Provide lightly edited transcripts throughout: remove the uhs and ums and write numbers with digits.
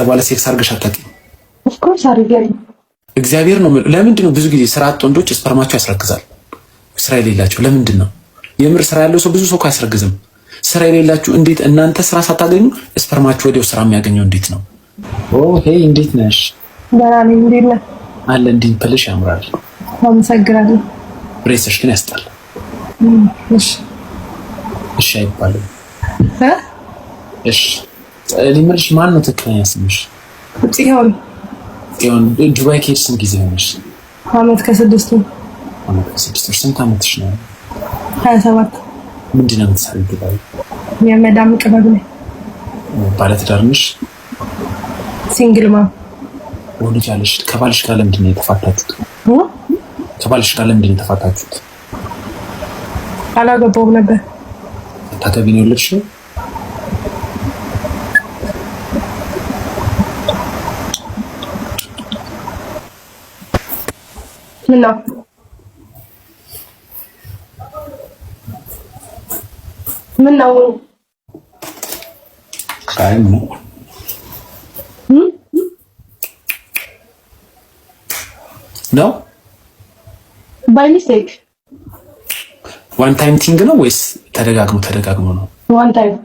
በኋላ ሴክስ አድርገሽ አታውቂም? Of course አድርጌያለሁ። እግዚአብሔር ነው። ለምንድን ነው ብዙ ጊዜ ስራ አጥ ወንዶች sperm ኣቸው ያስረግዛል? ስራ የሌላቸው ለምንድን ነው? የምር ስራ ያለው ሰው ብዙ ሰው እኮ አያስረግዝም። ስራ የሌላችሁ እንዴት እናንተ ስራ ሳታገኙ sperm ኣችሁ ወዲያው ስራ የሚያገኘው እንዴት ነው? Oh hey፣ እንዴት ነሽ? ደህና ነኝ። እንዴት ነህ? አለ dimple ሽ ያምራል። አመሰግናለሁ። Braces ሽ ግን ያስጣል። እሺ። እሺ አይባልም። እሺ እኔ የምልሽ ማን ነው ትክክለኛ ስምሽ? ጽዮን። ጽዮን። ዱባይ ከሄድሽ ስንት ጊዜ ሆነሽ? አመት ከ6 ወር። አመት ከ6 ወር። ስንት አመትሽ ነው? 27። ምንድን ነው የምትሰሪው ዱባይ? የመዳም ቅመም ነኝ። ባለትዳር ነሽ? Single mom። ልጅ አለሽ። ከባልሽ ጋር ለምንድን ነው የተፋታችሁት? ከባልሽ ጋር ለምንድን ነው የተፋታችሁት? አላገባውም ነበር። ታገቢ ነው የወለድሽው? ምን ነው? ምን ነው? አይ ምንም ነው። By mistake. One time thing ነው ወይስ ተደጋግሞ ተደጋግሞ ነው? One time.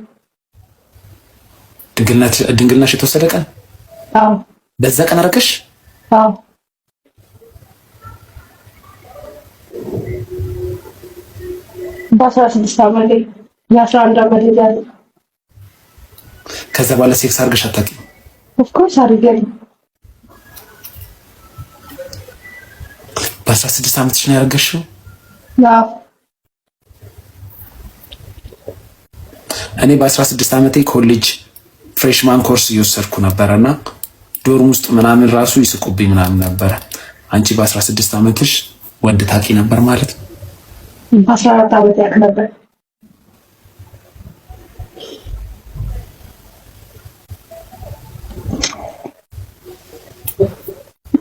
ድንግልናሽ የተወሰደ ቀን? አዎ። በዛ ቀን አረገሽ? አዎ። በ16 ዓመቴ፣ የ11 ዓመት ልጅ አለ። ከዛ በኋላ ሴክስ አድርገሽ አታውቂም? Of course አድርጌያለሁ። በ16 ዓመትሽ ነው ያረገሽው? አዎ። እኔ በ16 ዓመቴ ኮሌጅ freshman course እየወሰድኩ ነበረና dorm ውስጥ ምናምን ራሱ ይስቁብኝ ምናምን ነበረ። አንቺ በ16 ዓመትሽ ወንድ ታውቂ ነበር ማለት ነው? በ14 ዓመት ያውቅ ነበር።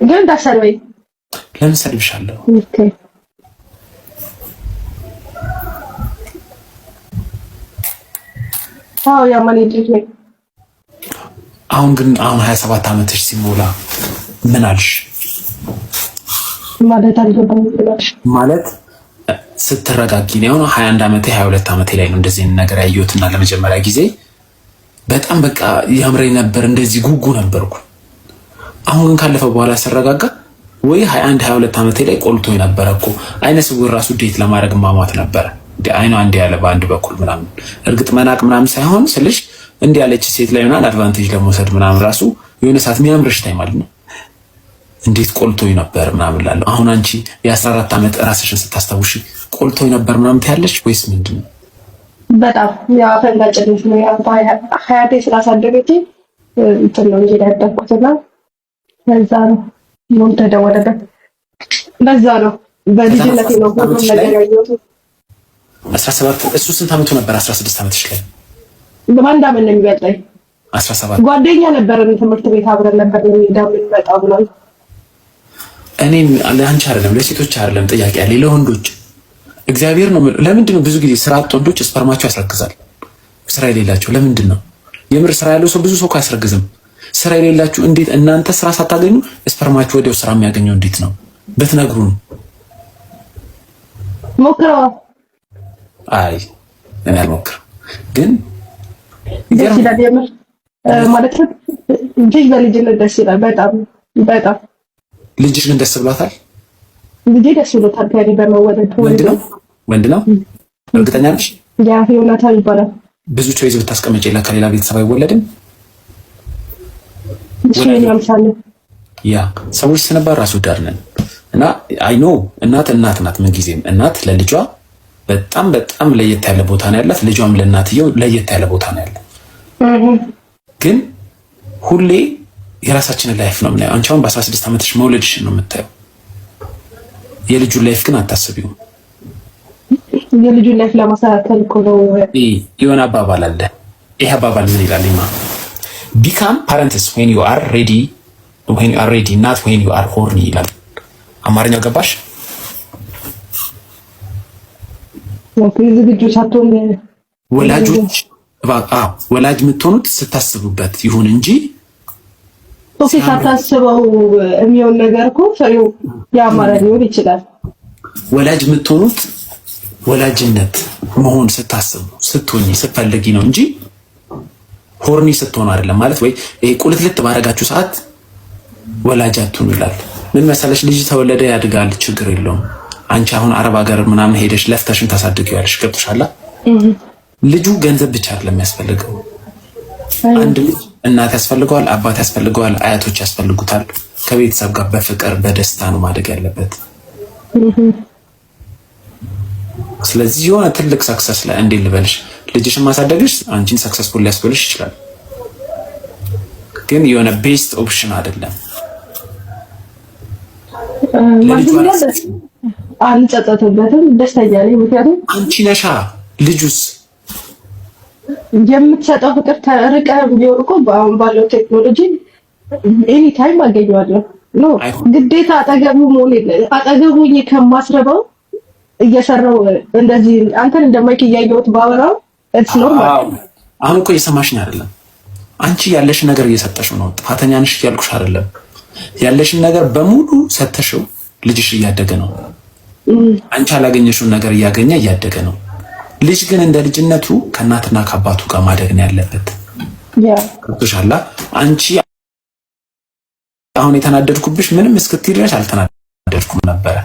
ግን እንዳትሰድበኝ። ለምን ሰድብሻለሁ? Okay. አዎ፣ ያማን ልጅ ነኝ። አሁን ግን አሁን 27 ዓመትሽ ሲሞላ ምን አልሽ? ማለት አልገባኝም ብላሽ። ማለት ስትረጋጊ ነው። አሁን 21 ዓመቴ፣ 22 ዓመቴ ላይ ነው እንደዚህ ነገር ያየሁትና ለመጀመሪያ ጊዜ በጣም በቃ ያምረኝ ነበር፣ እንደዚህ ጉጉ ነበርኩ። አሁን ግን ካለፈ በኋላ ስረጋጋ ወይ 21 22 ዓመቴ ላይ ቆልቶ ነበረ እኮ፣ አይነ ስውር ራሱ date ለማድረግ ማሟት ነበረ። አይኗ እንዲህ ያለ በአንድ በኩል ምናምን፣ እርግጥ መናቅ ምናምን ሳይሆን ስልሽ እንዲህ ያለች ሴት ላይ ምናምን advantage ለመውሰድ ምናምን ራሱ የሆነ ሰዓት የሚያምርሽ time ማለት ነው። እንዴት ቆልቶኝ ነበር ምናምን እላለሁ። አሁን አንቺ የ14 ዓመት ራስሽን ስታስታውሺ ቆልቶኝ ነበር ምናምን ትያለሽ ወይስ ምንድን ነው? በጣም ያው አፈንጋጭነት ነው። ያው ሀያቴ ስላሳደገችኝ እንትን ነው እንጂ ያደግኩትና ለዛ ነው ምን ተደወለበት። ለዛ ነው በልጅነቴ ነው ሁሉም ነገር ያየሁት። 17 እሱ ስንት ዓመቱ ነበር? 16 ዓመትሽ ላይ? በአንድ አመት ነው የሚበልጠኝ። 17። ጓደኛ ነበርን፣ ትምህርት ቤት አብረን ነበር የምንሄደው የምንመጣው ብሏል። እኔ ለአንቺ አይደለም፣ ለሴቶች አይደለም ጥያቄ ያለ፣ ለወንዶች። እግዚአብሔር ነው። ለምንድን ነው ብዙ ጊዜ ስራ አጥ ወንዶች sperm ኣቸው ያስረግዛል? ስራ የሌላቸው ለምንድን ነው? የምር ስራ ያለው ሰው ብዙ ሰው እኮ አያስረግዝም። ስራ የሌላችሁ እንዴት እናንተ ስራ ሳታገኙ sperm ኣችሁ ወዲያው ስራ የሚያገኘው እንዴት ነው? ብትነግሩን። ሞክረዋል። አይ እኔ አልሞክርም፣ ግን ደስ ይላል የምር፣ ማለት ልጅ በልጅነት ደስ ይላል በጣም በጣም። ልጅሽ ግን ደስ ብሏታል? ልጄ ደስ ብሎታል ከእኔ በመወለድ። ወንድ ነው? ወንድ ነው? እርግጠኛ ነሽ? Yeah፣ ዮናታን ይባላል። ብዙ choice ብታስቀምጪለት ከሌላ ቤተሰብ አይወለድም? እሱ ያምሳለ። Yeah፣ ሰዎች ስንባል ራስ ወዳድ ነን እና I know እናት እናት ናት። ምንጊዜም እናት ለልጇ በጣም በጣም ለየት ያለ ቦታ ነው ያላት። ልጇም ለእናትየው ለየት ያለ ቦታ ነው ያለ። ግን ሁሌ የራሳችንን life ነው የምናየው። አንቺ አሁን በ16 ዓመትሽ መውለድሽን ነው የምታየው። የልጁን life ግን አታስቢውም። የልጁን life ለማስተካከል እኮ ነው። የሆነ አባባል አለ። ይሄ አባባል ምን ይላል? ማ "Become parents when you are ready, when you are ready, not when you are horny" ይላል። አማርኛው ገባሽ? ዝግጁ ሳትሆን። ወላጆች፣ ወላጅ የምትሆኑት ስታስቡበት ይሁን እንጂ Okay፣ ሳታስበው የሚሆን ነገር እኮ ፍሬው ያማረ ሊሆን ይችላል። ወላጅ የምትሆኑት ወላጅነት መሆን ስታስቡ ስትሆኝ ስትፈልጊ ነው እንጂ horny ስትሆኑ አይደለም። ማለት ወይ ይሄ ቁልትልት ባረጋችሁ ሰዓት ወላጅ አትሁኑ ይላል። ምን መሰለሽ፣ ልጅ ተወለደ ያድጋል፣ ችግር የለውም። አንቺ አሁን አረብ ሀገር ምናምን ሄደሽ ለፍተሽም ታሳድጊዋለሽ። ገብቶሻል? ልጁ ገንዘብ ብቻ አይደለም የሚያስፈልገው። አንድ ልጅ እናት ያስፈልገዋል፣ አባት ያስፈልገዋል፣ አያቶች ያስፈልጉታል። ከቤተሰብ ጋር በፍቅር በደስታ ነው ማደግ ያለበት። ስለዚህ የሆነ ትልቅ success ላይ እንዴት ልበልሽ፣ ልጅሽን ማሳደግሽ አንቺን successful ሊያስብልሽ ይችላል፣ ግን የሆነ best option አይደለም። አልጸጸትበትም፣ ደስተኛ ነኝ። ምክንያቱም አንቺ ነሻ ልጁስ የምትሰጠው ፍቅር ተርቀህ ቢሆን እኮ አሁን ባለው ቴክኖሎጂ any time አገኘዋለሁ። No ግዴታ አጠገቡ መሆን የለ አጠገቡ ከማስረበው እየሰራው እንደዚህ አንተን እንደማይክ እያየሁት ባወራው it's normal። አሁን እኮ እየሰማሽኝ አይደለም። አንቺ ያለሽን ነገር እየሰጠሽው ነው። ጥፋተኛ ነሽ እያልኩሽ አይደለም። ያለሽን ነገር በሙሉ ሰተሽው ልጅሽ እያደገ ነው። አንቺ ያላገኘሽውን ነገር እያገኘ እያደገ ነው። ልጅ ግን እንደ ልጅነቱ ከእናትና ከአባቱ ጋር ማደግ ነው ያለበት። ገብቶሻል? አንቺ አሁን የተናደድኩብሽ ምንም እስክትይ ድረስ አልተናደድኩም ነበረ።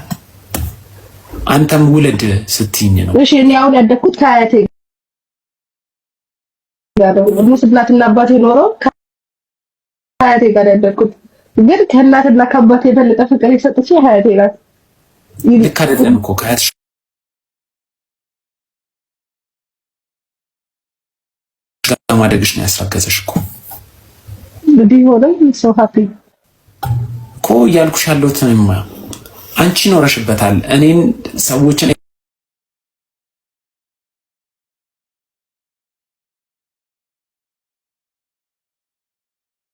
አንተም ውለድ ስትይኝ ነው። እሺ እኔ አሁን ያደግኩት ከአያቴ ጋር ነው። እናትና አባቴ ኖረው ከአያቴ ጋር ያደግኩት፣ ግን ከእናትና ከአባቴ የበለጠ ፍቅር የሰጠች አያቴ ናት። ልክ አይደለም እኮ፣ ከአያትሽ ጋር ማደግሽ ነው ያስረገዘሽ እኮ። ቢሆንም so happy እኮ እያልኩሽ ያለሁት አንቺ ኖረሽበታል። እኔን ሰዎችን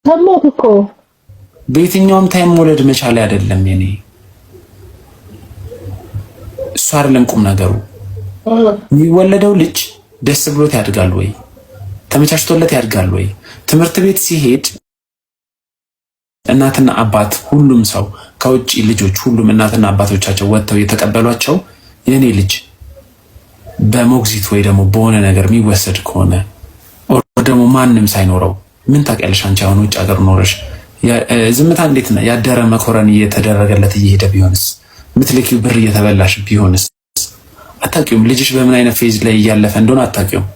ሰማሁት እኮ። በየትኛውም time መውለድ መቻል አይደለም የኔ፣ እሱ አይደለም ቁም ነገሩ። የሚወለደው ልጅ ደስ ብሎት ያድጋል ወይ፣ ተመቻችቶለት ያድጋል ወይ? ትምህርት ቤት ሲሄድ እናትና አባት ሁሉም ሰው ከውጭ ልጆች ሁሉም እናትና አባቶቻቸው ወጥተው የተቀበሏቸው፣ የኔ ልጅ በሞግዚት ወይ ደግሞ በሆነ ነገር የሚወሰድ ከሆነ or ደግሞ ማንም ሳይኖረው፣ ምን ታውቂያለሽ አንቺ አሁን ውጭ ሀገር ኖረሽ ዝምታ እንዴት ነው ያደረ መኮረን እየተደረገለት እየሄደ ቢሆንስ? ምትልኪው ብር እየተበላሽ ቢሆንስ? አታውቂውም። ልጅሽ በምን አይነት phase ላይ እያለፈ እንደሆነ አታውቂውም።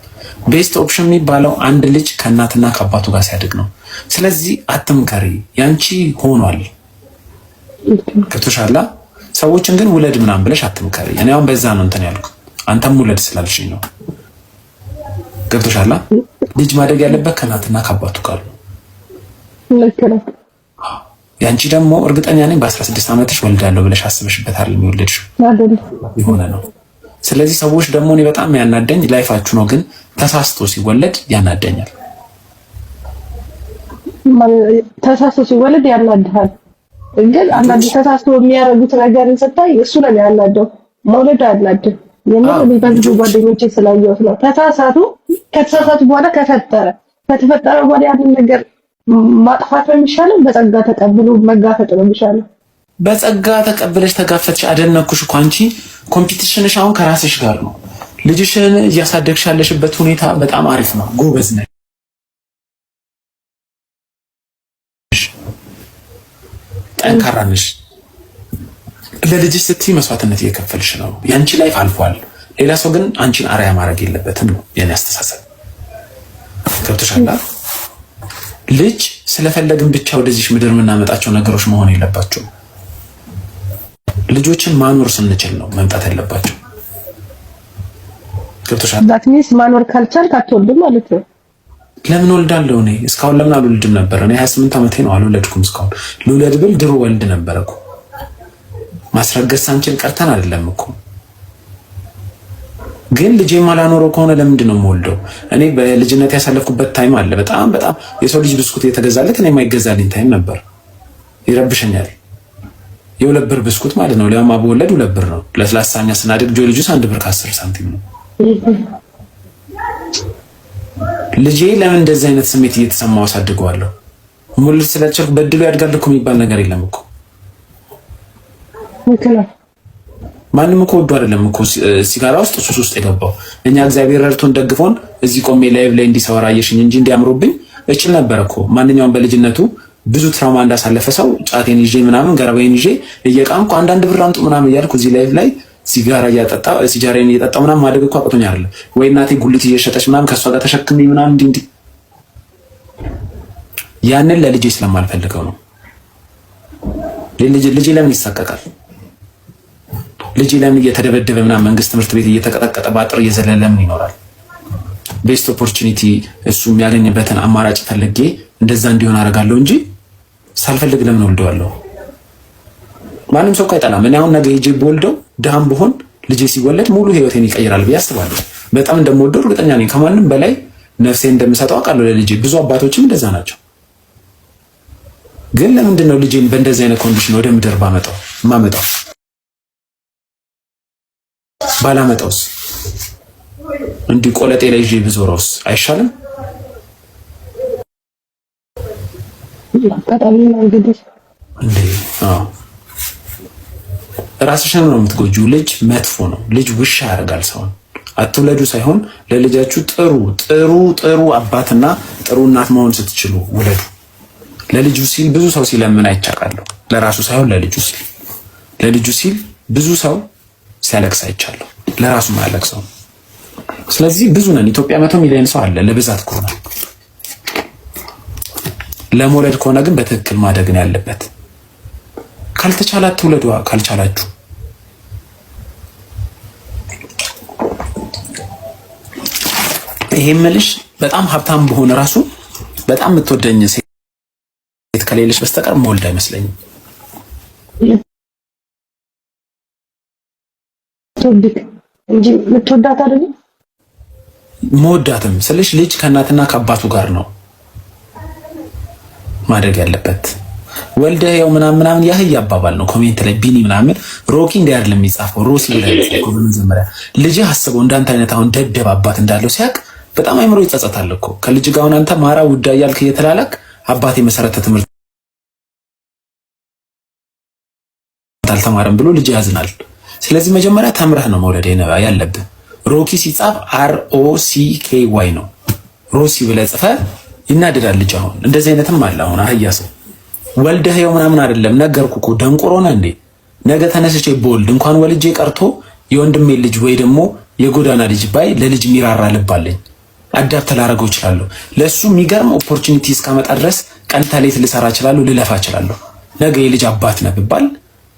Best option የሚባለው አንድ ልጅ ከእናትና ከአባቱ ጋር ሲያድግ ነው። ስለዚህ አትምከሪ፣ ያንቺ ሆኗል። ገብቶሻል። ሰዎችን ግን ውለድ ምናምን ብለሽ አትምከሪ። እኔ አሁን በዛ ነው እንትን ያልኩት፣ አንተም ውለድ ስላልሽኝ ነው። ገብቶሻል። ልጅ ማደግ ያለበት ከእናትና ከአባቱ ጋር ነው። ያንቺ ደግሞ እርግጠኛ ነኝ በ16 ዓመትሽ ወልዳለሁ ብለሽ አስበሽበት አይደለም የወለድሽው፣ የሆነ ነው። ስለዚህ ሰዎች ደግሞ እኔ በጣም ያናደኝ life ኣችሁ ነው፣ ግን ተሳስቶ ሲወለድ ያናደኛል። ተሳስቶ ሲወለድ ያናድሃል። ግን አንዳንድ ተሳስቶ የሚያደርጉት ነገርን ስታይ እሱ ነው የሚያናደው። መውለድ አያናድም። የምር በብዙ ጓደኞቼ ስላየሁት ነው። ተሳሳቱ። ከተሳሳቱ በኋላ ከተፈጠረ በኋላ ያንን ነገር ማጥፋት ነው የሚሻለው፣ በጸጋ ተቀብሎ መጋፈጥ ነው የሚሻለው። በጸጋ ተቀብለሽ ተጋፈጥሽ። አደነኩሽ እኮ አንቺ። Competition ሽ አሁን ከራስሽ ጋር ነው። ልጅሽን እያሳደግሽ ያለሽበት ሁኔታ በጣም አሪፍ ነው። ጎበዝ ነሽ፣ ጠንካራ ነሽ። ለልጅሽ ስትይ መስዋዕትነት እየከፈልሽ ነው። የአንቺ life አልፏል። ሌላ ሰው ግን አንቺን አርአያ ማድረግ የለበትም ነው የኔ አስተሳሰብ። ገብቶሻል? ልጅ ስለፈለግን ብቻ ወደዚህ ምድር የምናመጣቸው ነገሮች መሆን የለባቸውም። ልጆችን ማኖር ስንችል ነው መምጣት ያለባቸው። ገብቶሻል? That means ማኖር ካልቻልክ አትወልድም ማለት ነው። ለምን ወልዳለሁ? እኔ እስካሁን ለምን አልወልድም ነበር? እኔ 28 ዓመቴ ነው፣ አልወለድኩም እስካሁን። ልውለድ ብል ድሮ ወልድ ነበር እኮ። ማስረገዝ ሳንችል ቀርተን አይደለም እኮ። ግን ልጄ ማላኖረው ከሆነ ለምንድን ነው የምወልደው? እኔ በልጅነት ያሳለፍኩበት time አለ። በጣም በጣም የሰው ልጅ ብስኩት የተገዛለት እኔ የማይገዛልኝ time ነበር። ይረብሸኛል። የ2 ብር ብስኩት ማለት ነው። ሊያውም በወለድ 2 ብር ነው። ለስላሳኛ ስናድግ ጆሊ ጁስ 1 ብር ከ10 ሳንቲም ነው። ልጄ ለምን እንደዚህ አይነት ስሜት እየተሰማው አሳድገዋለሁ? መውለድ ስላልቻልኩ በድሉ ያድጋል እኮ የሚባል ነገር የለም እኮ። ማንም እኮ ወዶ አይደለም እኮ ሲጋራ ውስጥ ሱስ ውስጥ የገባው። እኛ እግዚአብሔር ረድቶን ደግፎን እዚህ ቆሜ live ላይ እንዲሰወራ አየሽኝ እንጂ እንዲያምሮብኝ እችል ነበር እኮ። ማንኛውም በልጅነቱ ብዙ trauma እንዳሳለፈ ሰው ጫቴን ይዤ ምናምን ገረባዬን ይዤ እየቃምኩ አንዳንድ ብር አምጡ ምናምን እያልኩ እዚህ live ላይ ሲጋራ እያጠጣ ሲጃራዬን እየጠጣ ምናምን ማደግ እኮ አቅቶኝ አይደለም ወይ እናቴ ጉሊት እየሸጠች ምናምን ከእሷ ጋር ተሸክሜ ምናምን እንዲህ እንዲህ ያንን ለልጄ ስለማልፈልገው ነው። ልጄ ለምን ይሳቀቃል? ልጄ ለምን እየተደበደበ ምናምን መንግስት ትምህርት ቤት እየተቀጠቀጠ በአጥር እየዘለለ ለምን ይኖራል? Best opportunity እሱ የሚያገኝበትን አማራጭ ፈልጌ እንደዛ እንዲሆን አደርጋለሁ እንጂ ሳልፈልግ ለምን ወልደዋለሁ? ማንም ሰው እኮ አይጠላም። እኔ አሁን ነገ ሄጄ ብወልደው ድሃም ብሆን ልጄ ሲወለድ ሙሉ ህይወቴን ይቀይራል ብዬ አስባለሁ። በጣም እንደምወደው እርግጠኛ ነኝ። ከማንም በላይ ነፍሴ እንደምሰጠው አውቃለሁ ለልጄ። ብዙ አባቶችም እንደዛ ናቸው። ግን ለምንድን ነው ልጄን በእንደዚህ አይነት condition ወደ ምድር ባመጣው ማመጣው? ባላመጣውስ? እንዲህ ቆለጤ ላይ ይዤ ብዞረውስ አይሻልም? አጋጣሚ ነው እንግዲህ። እንዴ አዎ፣ ራስሽን ነው የምትጎጂው። ልጅ መጥፎ ነው። ልጅ ውሻ ያደርጋል ሰውን። አትውለዱ ሳይሆን ለልጃችሁ ጥሩ ጥሩ ጥሩ አባትና ጥሩ እናት መሆን ስትችሉ ውለዱ። ለልጁ ሲል ብዙ ሰው ሲለምን አይቻለሁ። ለራሱ ሳይሆን ለልጁ ሲል፣ ለልጁ ሲል ብዙ ሰው ሲያለቅስ አይቻለሁ። ለራሱ ማያለቅሰው። ስለዚህ ብዙ ነን። ኢትዮጵያ 100 ሚሊዮን ሰው አለ። ለብዛት ከሆነ ለመውለድ ከሆነ ግን በትክክል ማደግ ነው ያለበት። ካልተቻለ አትውለዱ። ካልቻላችሁ ይሄ ምልሽ በጣም ሀብታም በሆነ ራሱ በጣም የምትወደኝ ሴት ከሌለች በስተቀር መወልድ አይመስለኝም። ትወድቅ እንጂ የምትወዳት አይደለም። መወዳትም ስልሽ ልጅ ከእናትና ከአባቱ ጋር ነው ማደግ ያለበት። ወልደህ ያው ምናምን ምናምን ያህያ አባባል ነው። Comment ላይ ቢኒ ምናምን ሮኪ እንዲህ አይደለም የሚጻፈው፣ ሮሲ ብለህ የሚጻፈው። በመጀመሪያ ልጅህ አስበው እንዳንተ አይነት አሁን ደደብ አባት እንዳለው ሲያውቅ በጣም አይምሮ ይጸጸታል እኮ። ከልጅ ጋር አሁን አንተ ማራ ውዳ እያልክ እየተላላክ አባቴ መሰረተ ትምህርት አልተማረም ብሎ ልጅ ያዝናል። ስለዚህ መጀመሪያ ተምረህ ነው መውለድ ያለብህ። ሮኪ ሲጻፍ ROCKY ነው። ሮሲ ብለህ ጽፈህ ይናደዳል ልጅ። አሁን እንደዚህ አይነትም አለ። አሁን አህያ ሰው ወልደህ ያው ምናምን አይደለም። ነገርኩህ እኮ ደንቆሮ ነህ እንዴ? ነገ ተነስቼ በወልድ እንኳን ወልጄ ቀርቶ የወንድሜ ልጅ ወይ ደግሞ የጎዳና ልጅ ባይ ለልጅ የሚራራ ልብ አለኝ። Adapt ላደርገው እችላለሁ። ለእሱ የሚገርም opportunity እስካመጣ ድረስ ቀን ተሌት ልሰራ እችላለሁ፣ ልለፋ እችላለሁ። ነገ የልጅ አባት ነህ ብባል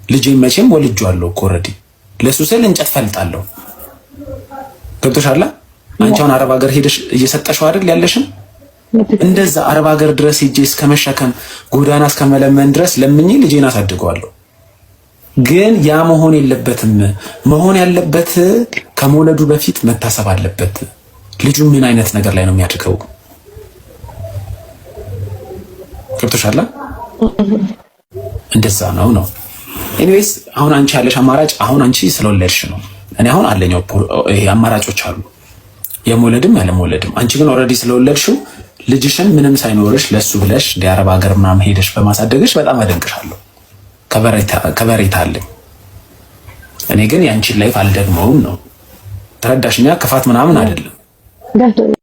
ልጄን መቼም ወልጄዋለሁ እኮ already። ለእሱ ስል እንጨት ፈልጣለሁ። ገብቶሻል? አንቺ አሁን አረብ ሀገር ሄደሽ እየሰጠሽው አይደል ያለሽን እንደዛ አረብ ሀገር ድረስ ሄጄ እስከመሸከም ጎዳና እስከመለመን ድረስ ለምኜ ልጄን አሳድገዋለሁ። ግን ያ መሆን የለበትም። መሆን ያለበት ከመውለዱ በፊት መታሰብ አለበት። ልጁ ምን አይነት ነገር ላይ ነው የሚያድገው? ገብቶሻል? እንደዛ ነው። Anyways አሁን አንቺ ያለሽ አማራጭ አሁን አንቺ ስለወለድሽ ነው። እኔ አሁን አለኝ ይሄ አማራጮች አሉ፣ የመውለድም ያለመውለድም። አንቺ ግን already ስለወለድሽው ልጅሽን ምንም ሳይኖርሽ ለሱ ብለሽ አረብ ሀገር ምናምን ሄደሽ በማሳደግሽ በጣም አደንቅሻለሁ። ከበሬታ አለኝ። እኔ ግን የአንቺን life አልደግመውም ነው። ተረዳሽኛ? ክፋት ምናምን አይደለም።